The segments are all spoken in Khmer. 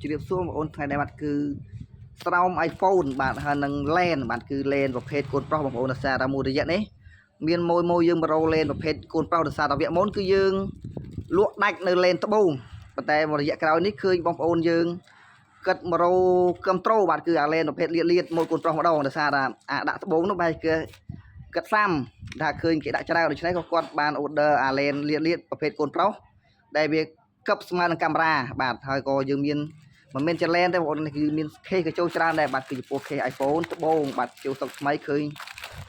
ជ្រាបសួរបងប្អូនថ្ងៃនេះបាទគឺស្រោម iPhone បាទហើយនឹង lens បាទគឺ lens ប្រភេទកូនប្រុសបងប្អូនដោយសារតែមួយរយៈនេះមានមួយមួយយើងមករក lens ប្រភេទកូនប្រុសដោយសារតែវគ្គមុនគឺយើងលក់ដាច់នៅ lens ត្បូងប៉ុន្តែមួយរយៈក្រោយនេះឃើញបងប្អូនយើងគិតមករកកឹមត្រូបាទគឺអា lens ប្រភេទលៀតលៀតមួយកូនប្រុសម្ដងដោយសារតែអាដាក់ត្បូងនោះបែរគឺគិតសាំថាឃើញគេដាក់ច្រើនដូច្នេះក៏គាត់បាន order អា lens លៀតលៀតប្រភេទកូនប្រុសដែលវាកឹបស្មើនឹងកាមេរ៉ាបាទហើយក៏យើងមានមិនមែនចលែនទេបងប្អូននេះគឺមាន case ក៏ចូលច្រើនដែរបាទគឺចំពោះ case iPhone ត្បូងបាទចូលស្តុកថ្មីឃើញ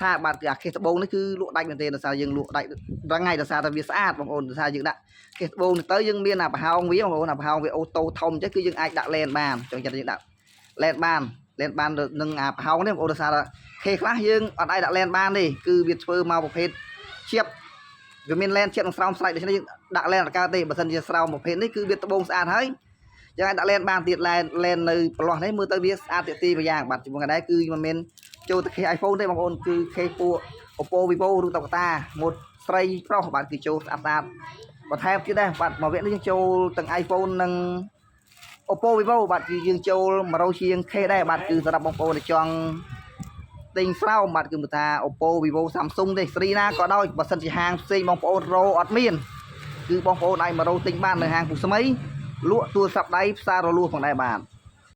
ថាបាទគឺអា case ត្បូងនេះគឺលក់ដាច់មែនទេដោយសារយើងលក់ដាច់រងៃដោយសារតែវាស្អាតបងប្អូនដោយសារយើងដាក់ case ត្បូងនេះទៅយើងមានអាប្រហោងវាបងប្អូនអាប្រហោងវា auto ធំអញ្ចឹងគឺយើងអាចដាក់ lens បានចង់ចិត្តយើងដាក់ lens បាន lens បាននឹងអាប្រហោងនេះបងប្អូនដោយសារតែ case ខ្លះយើងអត់អាចដាក់ lens បានទេគឺវាធ្វើមកប្រភេទជាបវាមាន lens ជាបនឹងស្រោមស្រេចដូច្នេះយើងដាក់ lens អត់កើតទេបើសិនជាស្រោមប្រភេទនេះគឺវាត្បូងស្អាតហើយយើងអាចដាក់ lens បានទៀត lens lens នៅប្រឡោះនេះមើលទៅវាស្អាតទាក់ទាញមួយយ៉ាងបាទជាមួយកណ្ដែរគឺមិនមែនចូលទៅ case iPhone ទេបងប្អូនគឺ case ពួក Oppo Vivo ឬតុក្កតាម៉ូតស្រីប្រុសបាទគឺចូលស្អាតស្អាតបន្ថែមទៀតដែរបាទមកវគ្គនេះយើងចូលទាំង iPhone និង Oppo Vivo បាទគឺយើងចូល100ជាង case ដែរបាទគឺសម្រាប់បងប្អូនដែលចង់ទិញស្រោមបាទគឺមើលថា Oppo Vivo Samsung ទេស្រីណាក៏ដោយបើសិនជាហាងផ្សេងបងប្អូនរោអត់មានគឺបងប្អូនអាចមករោទិញបាននៅហាងពុស្មីលក់ទូរស័ព្ទដៃផ្សាររលួសផងដែរបាទ។